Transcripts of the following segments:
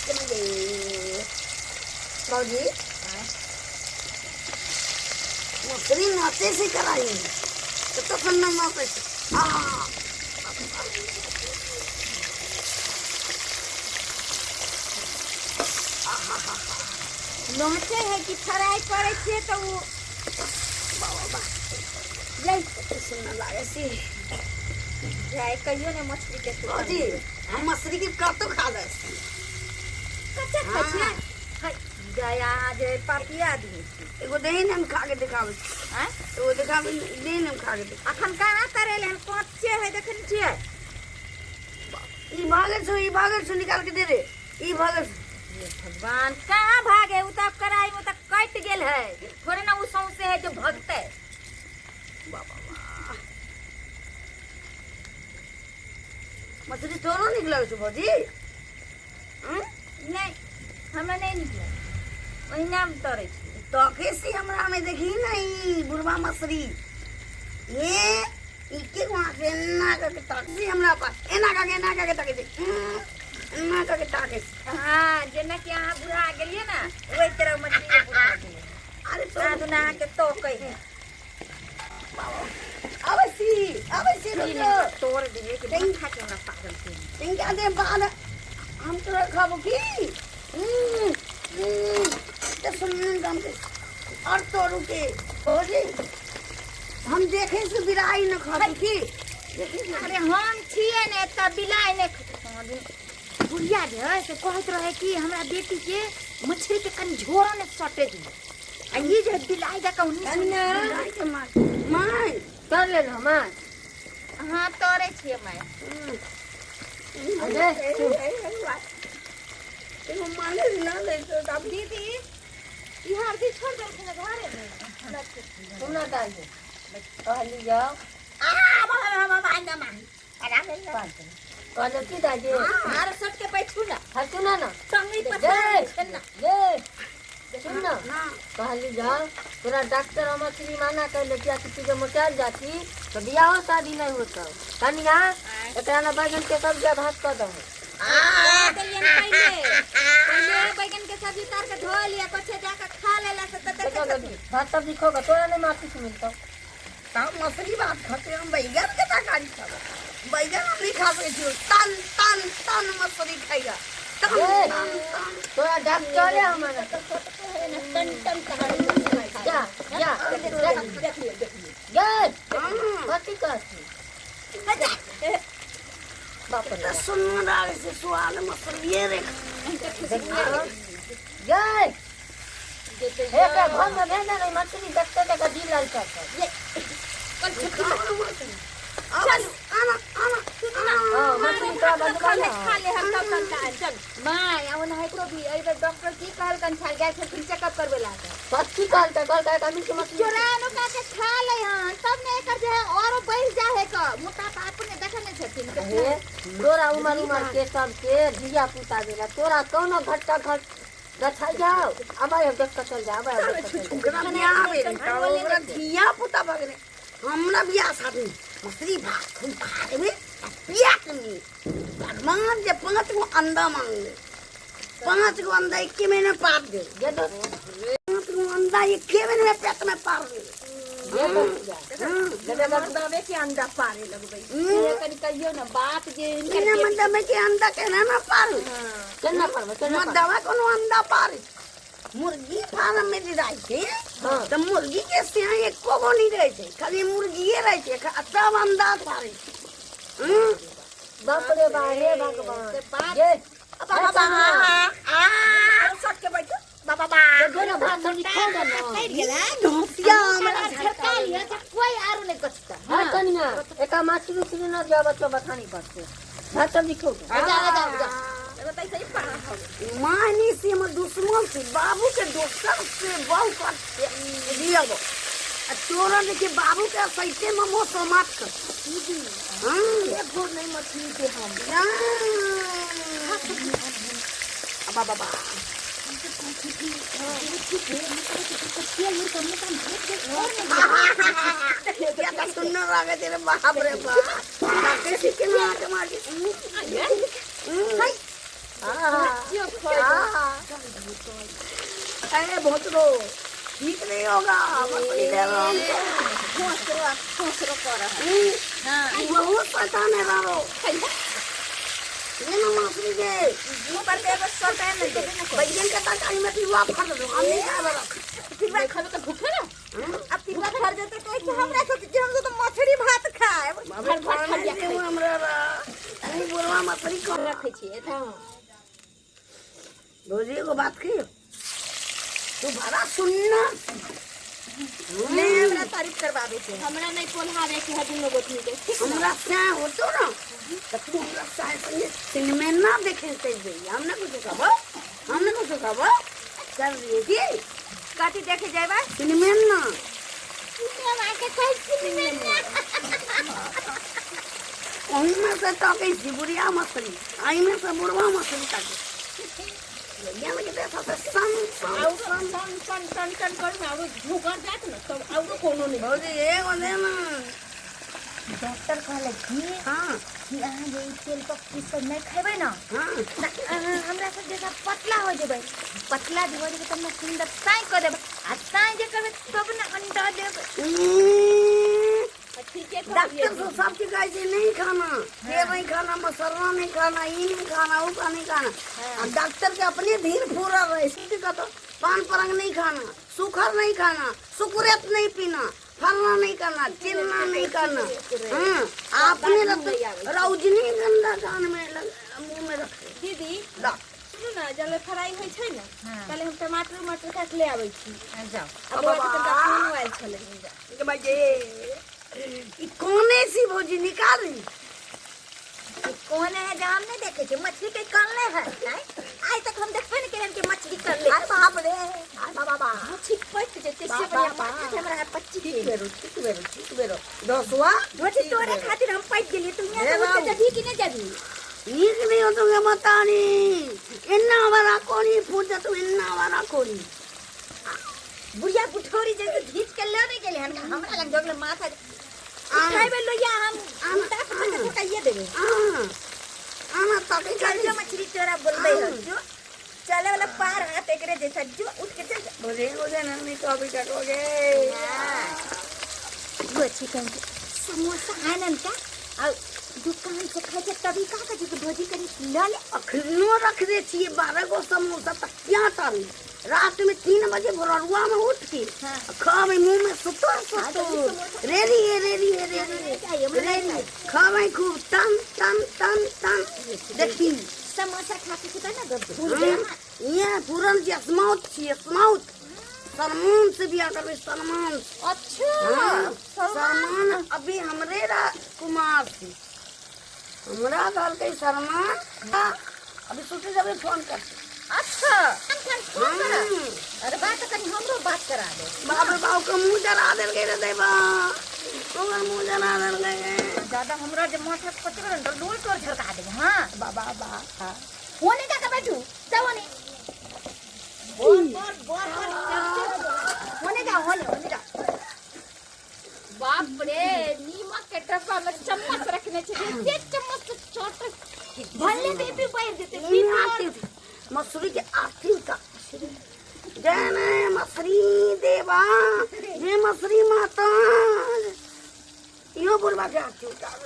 चलिए बाबूजी, मछली नाचे से कराई कत सुन्ना नाचे से। आ नाचे है कि फ्राई करै छियै तऽ ओ बाबा जय कते सुन्ना लागे से। जाय कहियो ने मछली के सुगंध। बाबूजी, हम मछली के कतो खा ले। कच्चा खाइ छियै? है जया जे पापी आदमी छी। एगो दही ने, हम खा के देखाबै छी। आँय? एगो देखाबै दही ने, हम खा के देखा। अखन कहाँ तरेले हन? कच्चे है, देखै ने छियै। ई भागल छौ, ई भागल छौ, निकाल के दे रे, ई भागल छौ। हे भगवान, कहाँ भागे? उ तऽ कढ़ाई में तऽ कटि गेल है, थोड़े ना उ सौंसे है जो भगतै। बाबा वाह, मछली तोरो नीक लगै छौ भौजी? हम्म? नहि, हमरा नहि नीक लगै, ओहिना हम तरै छी। तके से हमरा में देखी नहीं बुढ़वा मछली, ये इके वहां से एना करके ताके हमरा पास, एना करके, एना करके ताके छै, एना करके ताके छै। हाँ, जेना कि अहाँ बुढ़ा गेलियै ने, ओहि तरह मछली बुढ़ा गेलै। अरे तो साधु अहाँके तोकै है। आबै छी, आबै छी, रुक जाओ। तोड़ दिए कि माथा के हमरा पागल के। तिनका दे बाद हम तोरा खाबो की। ते सुनन काम के और तोरू के भौजी, हम देखे से बिराई न खाबो की, देखे से। अरे हम छियै ने तऽ बिलाइ नहि। बुढ़िया जे है से कहैत रहे कि हमरा बेटी के मछली के कनि झोरो ने सटे दियौ, आ ई जे बिलाइ जकाँ उन्नी। कन्या बिलाइ के मार माय तर लेलहो माछ? हाँ, तोड़ै छियै माय। अरे एगो माने ना ले तो तब। दीदी, ई हरदी छोड़ देलखिन घरे में। सुना दादी, कहली जाओ। आ बाबा बाबा ना कहलो की दादी? आर सट के बैठू ना। हाँ, सुना ना। टंगी जे पसार छै ना। जे सुन ना। हाँ। कहली जाओ, तोरा डॉक्टर मछली माना कैले, किया कि तू जब मोटायल जाती तो बियाहो शादी नहीं होता। कनिया, एकरा ला बैगन के सब्जी आ भात कऽ दहु। देलियन पहिले पहिले बैगन के सब्जी उतार के धो लिया, कछे जाके खा लेला से तऽ देखो देखै। बेटी, भात सब्जी खोगा, तोरा नहीं माफी से मिलतो। तब मछली भात खाते, हम बैगन के तरकारी खाबो। बैगन हम नहीं खा सकै छियै, तन तन तन मछली खाएगा तन। ए! तन तन। तोरा डॉक्टरे हमारा टन टन कहानी। जा जा, देख। देख लियो, देख लियो। गए। हाँ। कथी कहती? बाप रे। तऽ सुन्दर से स्वाद मछलिए रे। गए, एकरा घर में भेजा नहीं, मछली देखते देखते दिल लाल कर। आना आना आना। हाँ, मछली तोरा बनवा ना। खा ले हम तब तक चल माय। आ ओनाहितो भी एहि बेर डॉक्टर की कहलकन छल? गेल छलखिन चेकअप करबै ला तऽ। कथी कहलकै? कहलकै कमी के मछली चोरा नुका के खा ले हन तब ने एकर जे है औरो बढ़ जा है क मोटापा। अपने देखै नहि छथिन? हे, तोरा उमर उमर के सबके धिया पुता गेला, तोरा कोनो घटका घट गछाई जाओ। अब आयो, देख के चल जा, अब आयो, देख के चल जा। ओकरा बियाह भेलै तऽ ओकरा धिया पुता भऽ गेलै। हमरा बियाह शादी मछली भात हम खा लेबै आ पिया के नी भगवान जे 5 गो अंडा मांगले, 5 गो अंडा एके महीने में पार दे। जे दोस्त। 5 गो अंडा एके महीने में पेट में पार दे। जे दोस्त जा। मर्दबे के अंडा पारे लगबै। कनि कहियौ ने बात जे हिनकर बिना मतलब के अंडा केना ना पारू? केना पड़बै, केना पड़बै? मर्दवा कोनो अंडा पारे? मुर्गी फार्म में जे जाइ छै तऽ मुर्गी के सिया एको गो नहीं रहै छै, खाली मुर्गिए रहै छै, सब अंडा पारै छै। बाप रे बा, हे भगवान। से बात जे बाबा सट के बैठू बाबा बा। देखो ना, भात सब्जी खा ना। कटि गेलै। धोसिया हमरा। झटका लिअ जे कोई आरो नहि गछतै। हाँ कनिया, एका मछली उछली न दिया, बच्चा बथानी पड़ते, भात सब्जी खो। जा जा जा, एगो तऽ ऐसे ही पारा हो। मानी से हमर दुश्मन से बाबू के दोसर से बहु कर दियब आ तोरा देखिए बाबू के सैते में मोह समाप्त कर। हाँ। एगो नहि मछली के हम। बाबा बाबा। क्या तो सुनने लागे तेरे, बाप रे बाप, ताके सीखे ना आके मार। ए भोसरो ठीक नहीं होगा, मछली दे रहा हमको। खोसरो खोसरो कर है। ई बहुत शैतान है रारो। ये ना मछली के मुंह पर के बस सटे नहीं देबे ना। बैगन के तरकारी में पिलुआ फड़ दो, हम नहीं खाए बड़ा। पिलुआ खाबे त भूखे ना। अब पिलुआ फड़ जेतै कहै छै हमरा सब जे हम तो मछली भात खाएब। बाबा खाने से हमरा रा तू बुढ़वा मछली खा रखै छियै। हां भौजी एगो बात की तू बड़ा सुनना नहीं हमरा तारीफ करवावे के। हमरा नहीं पोल्हावे के है दुनू गोतनी के, ठीक ना? हमरा से होतो ना त तू हमरा साथ संगे सिनेमा ना देखे चल जाइए। हम ना कुछ कहबो, हम ना कुछ कहबो। चल रही की कथी देखे जाएबा? सिनेमा ना। सिनेमा के कहै सिनेमा। ओही में से ताके छी बुढ़िया मछली, आई में से बुढ़वा मछली ताके। ये में के देखा से सन सन औरो सन सन सन सन कर में औरो झोकर जात न तब औरो कोनो नहीं। भौजी एगो दे ना। डॉक्टर कहले कि हाँ कि अहाँ जे ई तेल पक्की सब नहीं खेबै ना हाँ त अहाँ हमरा सब जैसा पतला हो जेबै। पतला जे हो जेबै तब ना सुंदर साँइ कऽ देबै आ साँइ जे करबै तब ना अंडा देबै। ठीके कहलियै। डॉक्टर तो सब चीज कहै छै नहीं खाना, ये नहीं खाना, मसाला नहीं खाना, ई नहीं खाना, वो का नहीं खाना। आ डॉक्टर के अपने धीर पूरा रहे से कहतो पान परंग नहीं खाना, सुखर नहीं खाना, सुकुरेत नहीं पीना, फलना नहीं करना, चिलना नहीं करना। हाँ, अपने रौजनी गंदा कान में मुंह में रख। दीदी ला सुनू ना, जब फ्राई होइ छै ने हाँ। पहले हम टमाटर उमाटर काटि ले आबै छी। जाओ। आ बौआ के तनिका फोन आयल छलै। के भाई जे ई कोने सी भौजी निकाली। ई कोन है जे हम नहीं देखे छी मछली के कलले है नहीं आइ तक हम देखबे नहीं केलन कि मछली कलले। अरे बाप रे, अरे बाबा बा मछली पक जेतै से बा, बढ़िया बा, माथा हमरा है 25 ठीक के। बेरो, ठीक बेरो, ठीक बेरो। दसवा भौजी तोरे खातिर हम पक गेलियै, तू यहाँ हे से उठ के बाबू। जबही कि नहीं जबही? नीक नहीं होतो गे मतानी, इन्ना वाला कोनी फूट तू इन्ना वाला कोनी। बुढ़िया बुठौरी जैसे घीच के ले नहीं गेलै हन हमरा लग जगले माथा उठाइबे लोहिया हम उल्टा के माथा ठोकाइए देबै। आना ताके चल जो मछली तोरा बोलबै हन जो चले वाला पार हाथ एकरे जैसा जो उठ के चल। बोले बोले ना नहीं तो अभी कटोगे। वो चिकन समोसा आनन का आ दुकान से खाइ छै तभी का कहै छै कि भौजी कनी लऽ ले। अखनो रख दे छियै 12 गो समोसा तक क्या तारी रात में 3 बजे भोररुआ में उठ के हाँ। खावे मुंह में सुतर हाँ, तो सुतर समोसा- रेरी है रेरी है रेरी नहीं है चाहिए, हमरा नहीं रेरी चाहिए। खावे खूब तन तन तन तन देखी समोसा खा के सुतै ना गप फूल हाँ, गेल। ये पूरन जी स्माउथ छी स्माउथ सलमान से बियाह करबै सलमान से। अच्छा हाँ, सलमान सलमान अभी हमरे कुमार छी हमरा घर के सलमान। हाँ, अभी सुते जब फोन कर। अच्छा फोन कर। हाँ। अरे बात कनी हमरो बात करा दे। बाप रे बाप के मुंह जरा देल गए रे देवा, ओकर मुंह जरा देल गए। ज्यादा हमरा जे माथा कते करन तो डोल तोर झरका दे। हां बाबा बा हां होने का का बैठू जाओ होने बोल बोल बोल बोल होने जा होने होने जा। बाप रे नीमक के डब्बा में चम्मच रखने छै, से चम्मच से चोट भले बीपी बढ़ जेतै ई बीपी आरती मसूरी के आरती का जय मसूरी देवा जय मसूरी माता यो बोलबा के आरती उतार।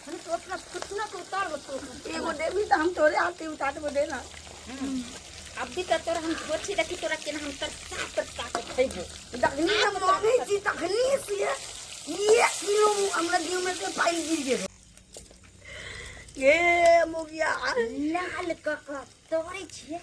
हम तो अपना फुटना के उतार लो तो एगो देवी त हम तोरे आरती उतार देबो देना। अब भी त तोरा हम सोची देखी तोरा केना हम तरसा तरसा के खइबो। दखनी हम मांगे छी तखनी से 1 किलो हमरा जीव में से पाइल गिर गेल। ये मुगिया लाल क क तोरे छियै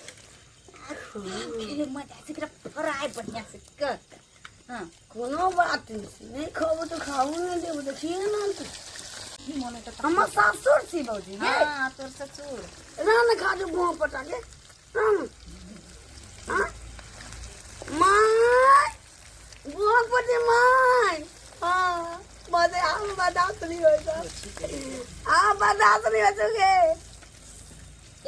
खेले मजा से एकरा फ्राई बढ़िया से क क। हां कोनो बात नहीं, नहीं खाबो तो खाऊ नहीं देबो देखिए ना तू। की मन त हमर सासुर छी भौजी गे। हां तोर ससुर ना ना खा जो मुंह पटा के ना ना। हाँ my मुंह पटे my. हाँ मजे हम बर्दाश्त नहीं होता, आ बर्दाश्त नहीं हो चुके।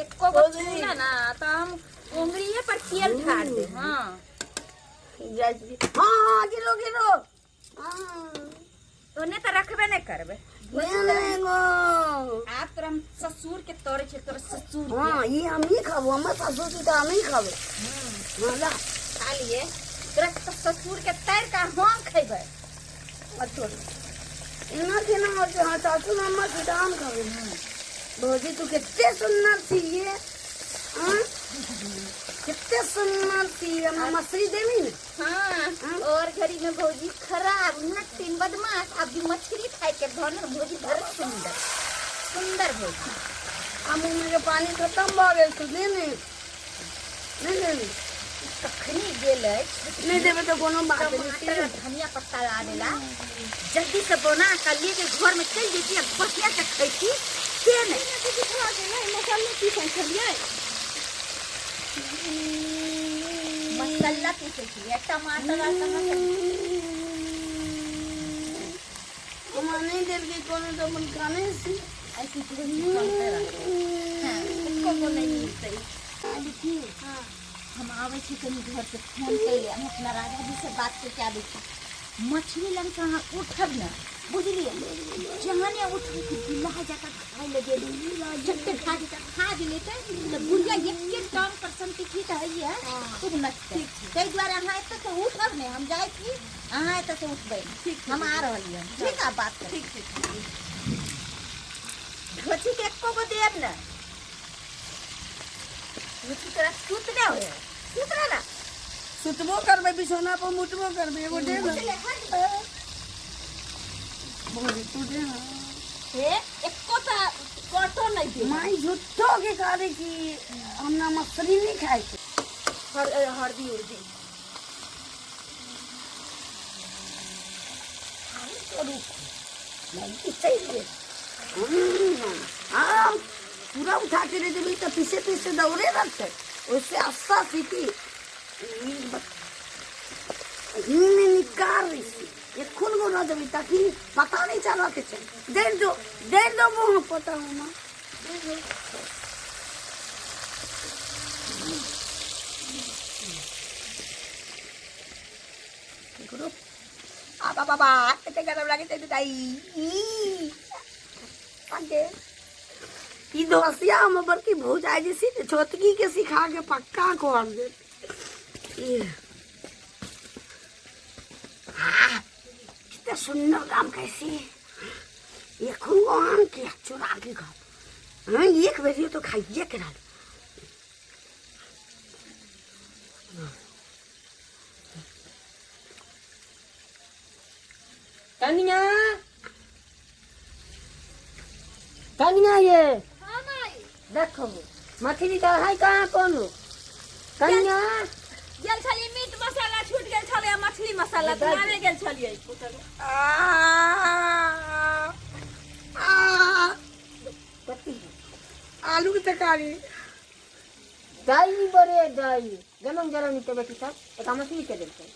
एको गो छूला ना तो हम उंगलिए पर तेल ढार दे। हां जय हाँ हाँ गिरो गिरो। हाँ ओने त रखबे नहीं करबे। नहीं गो आप तोरा हम ससुर के तोरे छे तोर ससुर के। हाँ ये हम ही खाबो, हमर ससुर के तो हम ही खाबो। हाँ ला खा लिए तोरा तऽ ससुर के तारि कऽ हम खैबै। अच्छा एना केना होइ छै? हाँ चाचू मामा के दाम खाबै। भौजी तू कते सुंदर छी ये, हाँ कते सुंदर छी। हमरा मछली देबी ने? हाँ और घड़ी में भौजी खराब नट्टिन बदमाश, अब भी मछली खाए के धन भौजी बड़ सुंदर सुंदर भौजी। आ मुँह में के पानी खत्म भऽ गेल छौ, दे ने। नहि देबी? कखनी गेलै? नहि देबै तऽ कोनो बात नहि। टमाटर आ धनिया पत्ता लाबेला जल्दी से बना कर लेके घर में चल जैती आ बढ़िया से खैती से नहीं। दीदी खा गेलै मसाला पीसै छलियै। मसाला पीसै छलियै टमाटर आ टमाटर। हमरा नहि देलकै कोनो तऽ अपन खाने छी। ऐसी चलते रहतै। हाँ, एको गो नहीं मिलतै। देखी हम आबै छी कनि घर से फोन कैले, हम अपना राजा जी से बात करके आबै छी। मछली लग से अहाँ उठब ने, बुझलियै? जहने उठबै कि बिलाय जकाँ खाय लगे, जते खा जेतै खा गेलै तऽ बुढ़िया एके टांग पर संतिखी तऽ होइए खूब नचतै। ताहि दुआरे अहाँ एतऽ से उठब नहि, हम जाइ छी, अहाँ एतऽ से उठबै नहि, हम आ रहलियै। ठीक है बात ठीक। ढोची के एको गो देब ने। ढोची तोरा सुत नहि होय, सुत रह ना। सुतबो करबै बिछौना पर, मुतबो करबै, एगो दे ने। उठले हट। भौजी तू दे ना। हे एको टा कांटो नहीं दे। माई झूठो के कहले कि हमरा मछली नहीं खाए के। हरदी उर्दी करू मौगी चलि गेल। हाँ पूरा उठा के दे देबी तऽ पीछे पीछे दौड़े लगतै। ओहिसे अच्छा छै कि में निकाल दै छी एखन गो रह देबी ताकि पता नहीं चलऽ के छै। दे दो दे दो मुँह पता हम ककरो आ बाबा बा कते गरम लागै छै दाइ ई आगे ई दोसिया हम बड़की भौजाई जे छी ने छोटकी के सिखा के पक्का कर देत। ई हाँ कितना सुंदर काम कैसी एखन आम के चुरा के खाओ। हाँ एक बेर तो खाइए के रह। कनिया कनिया ये हाँ माई देखो मछली तो है कहाँ कोनो कनिया गेल छलियै मीट मसाला छूट गेल छलै आ मछली मसाला तऽ आने गेल छलियै। आ, आ, कथी? आलू के तरकारी। दाई बड़े दाई गरम गरम के बेटी सब एक मछली के देलकै।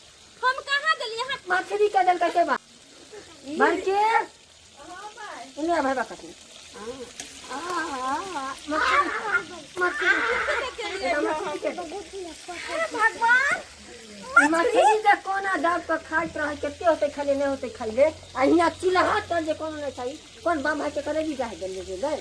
हम कहाँ देलियै अहाँ? मछली के देलकै से बा बड़के इने भाई बा कथी भगवान मछली के कोना दाब के खाइत रहे कते होते खाले नहीं होते खाइले आ हियां चिल्हा तर जे कोनो नहीं खाई कोन बाम भाई के करे भी जाय गेल जे गए।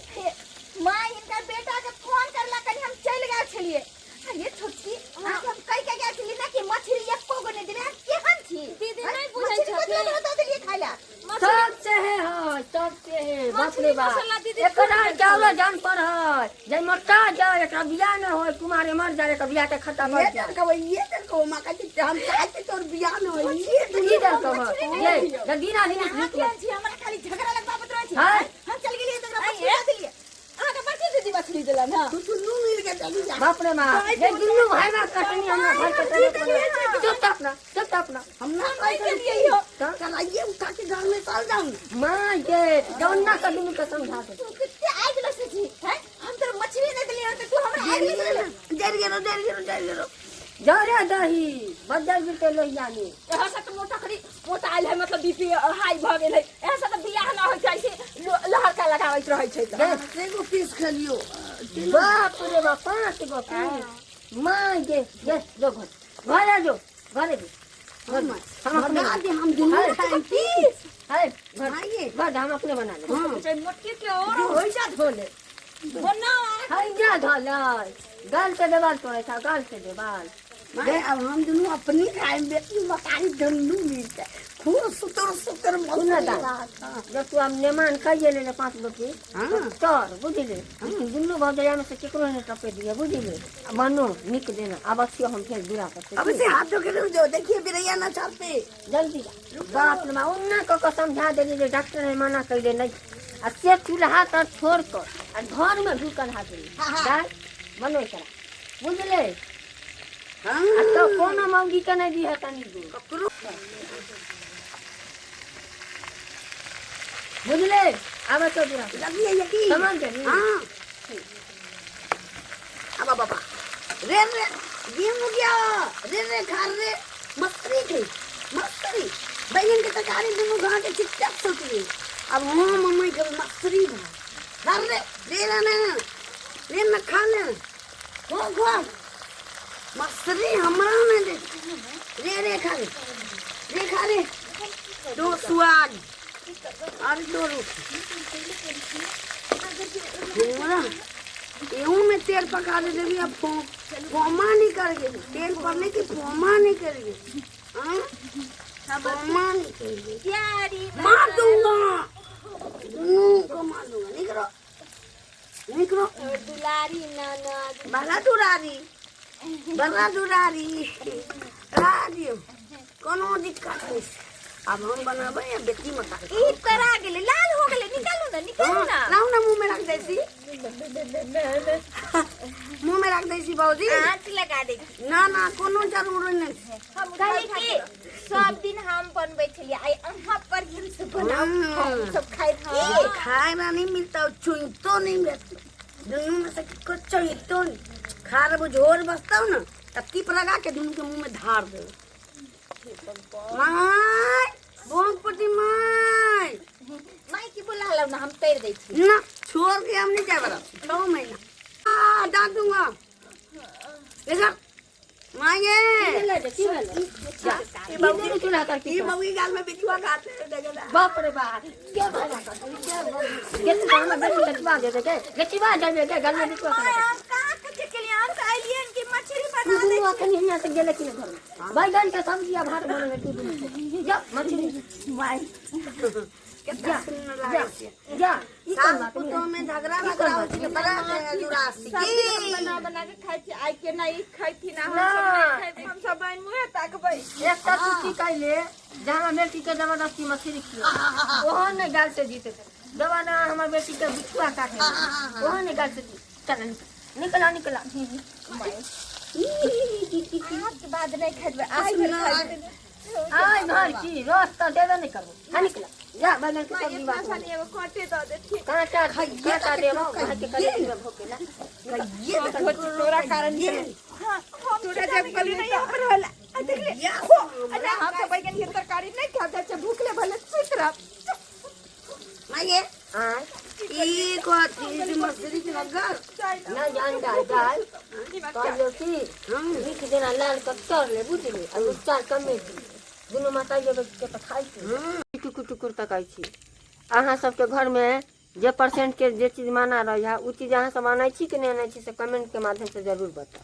माँ हिनकर बेटा के फोन करला कनि हम चलि गेल छलियै। आ ये छोटकी अहाँ के हम कहि के गेल छलियै ना कि मछली एको गो नहि देबै, अहाँ केहन छी? दीदी नहीं बुझै मछली कथी छथिन। लए दऽ देलियै खाइ लए? सब से है हाँ सब से है बाप रे मछली बाप। मसाला दीदी एकरा चावल जान पर है जय मोटा जाए एकरा बियाह न होय कुमारे मर जाए एकरा बियाह के खर्चा ये बढ़ जाए। तर ये तर को माँ कहती हम चाहते तोर बियाह न होई ये ई दर कह ये दीना दीना अहाँ केहन छी? हमरा खाली झगड़ा लगबाबैत रहै छी। हाँ। हम चलि गेलियै तऽ ओकरा मछली दऽ देलियै। अहाँके बड़की दीदी मछली देलन हँ? तू दुनू मिल के चली जा। बाप रे बाप ये दुनू भाई बाप कटनी हमरा घर के तरफ चुप अपना चुप अपना। हम ना कह देलियै हो। चलाइए उठा के घर में चल जाऊं। माँ ये जौना का दुनू के समझा दे। तू कते आगि लसै छी हैं? हम तोरा मछली नहि देलियै तऽ तू हमरा आगि लसै छलै। जर गेलो जर गेलो जर गेलो। जरे दही बदल बिते लोहिया में। एहा से तऽ मोटा खरी मोटा आयल है मतलब बीपी हाई भऽ गेल है। एहा से तऽ बियाह ना होइ छै से लहरका लगाबैत रहै छै तऽ। एगो पीस खेलियो। बाप रे बाप 5 गो पीस। माँ ये ये जो घर घर आ जो घर जो हम हम अपने बता दे हम दुनू खाएं पीस। है घर आइए। घर हम अपने बना ले। हाँ छै मोटकी के और जो होई जा धो ले। बना है जा धो ले गाल से देवाल तोड़े था गाल से देवाल। माय अब हम दुनू अपनी खाए बेटी मतारी दुनू मिलके खूब सुतर सुतर सुन ना दाल। जब तू हम नेमान खाइए ले 5 गो पीस हाँ। तर बुझली लेकिन दुनू भौजैया में से केकरो नहीं टपे दिए बुझली आ बनो निक देना अब अच्छी हम फेर दूरा करते अब इसे हाथ धो के रुक जाओ, देखिए बिरैया ना छापते। जल्दी बाप रे बा, ओना कऽ कऽ समझा देली जे डॉक्टर ने मना कैले नहीं आ से चूल्हा तर छोड़ कर आ घर में ढुकल हाथ दाल बनो करा बुझले। हाँ। आ तो कोनो मौगी के नहीं दी है तनी गो। ककरो बुझले आब तो दूरा लगी है यकीन। समझ गेली? हाँ। अब बाबा रे रे गेम हो गया, रे रे खा रे मस्ती थी मस्ती बैंगन के तरकारी दोनों खा के चिपचाप सोती। अब हम मम्मी के मस्ती खा रे रे ना ना रे ना खा ले खो खो मस्ती हमरा नहीं दे रे रे खा ले रे खा ले दो सुआग और दो रोटी। हमरा एहू में तेल पका दे देवी, अब फोमा नहीं कर गए तेल पड़ने की फोमा नहीं कर गए। हाँ फोमा नहीं कर गए, प्यारी मार दूंगा दोनों को मार दूंगा। निकलो निकलो दुलारी नाना बड़ा दुलारी बड़ा दुलारी राजियो कोनो दिक्कत नहीं। अब हम बनाबे या बेटी मत ई तरा गेलै, लाल हो गेलै, निकालू ना निकालू ना। लाओ ना मुंह में रख दै छी, मुंह में रख दै छी बाबूजी। आँच लगा दै छी। ना ना कोनो जरूरी नहीं। कहली कि सब दिन हम बनबै छलियै, आइ अहाँ पर हम सब बनाउ, हम सब खाइ छी। खाए ना नहीं मिलता, चुनतो नहीं मिलता, दोनों में से कुछ चुनतो नहीं। खा रहे झोर बसता ना तब टीप लगा के दोनों के मुंह में धार दे। My भोगपति my my की बुला लो ना, हम तैर दै छी। ना छोड़ के हम नहीं जाए वाला 6 महीना आ डाल दूंगा इधर माये। की भेलै? ई बाबू चूल्हा तर की ई मम्मी गाल में बिछुआ खाते हैं देखो ना। बाप रे बाप के भला के तू हमरा बेटी गचिबा दे के गचिबा दे के गाल में बिछुआ my खा हम कहाँ के केलियै, हम तऽ अयलियै कि मछली तू बना दै। दुनू अखन हियां से गेले कि घर में बैगन के सब्जी आ भात बनल तू दुनू जा मछली my कितना सुंदर लागै छै। जा ई कोन सास बात पुतोह में झगड़ा लगा छै बड़ा दुरासी सब दिन हम बना बना के खाइ छी, आइ के नहि खैथिन हम सब नहीं खैबै, हम सब बहिन मुँहे ताकबै। एकटा तू की कैले जहाँ बेटी के जबरदस्ती मछली खियो ओहो नहीं गाल से जीते दवा ना हमार बेटी के बिछुआ काटे ओहो नहीं गाल से जीते। चल निकला निकला। आज के बाद नहीं खैबै, आइ भरि खैबै। आइ भर की रस तऽ देबे नहीं करबो। हाँ निकला जा बैगन के माय सब्जी इतना बात सानी एगो काटे दऽ देथिन। कांटा कांटा देबो भात के कलेजी में भोकेला। ये तोरा कारण ये तोरा जब कहली नहीं हमर होला आ देखले खो अरे हम तऽ बैगन के तरकारी नहीं खा जाइ छै, भूखले भले सुति रहब। माये आय ई कथी जे मछली के लगल ना जान दाल दाल कहलियो की लिख देना लाल कऽ तर ले बुझली आ उपचार कमे दी दुनू माता जे के तऽ खाइ छी टुकुर टुकुर तकाइ छी। अहाँ सबके घर में जे परसेंट के जे चीज माना रही है उ चीज अहाँ सब आनै छी कि नहीं आनै छी से कमेंट के माध्यम से जरूर बताउ।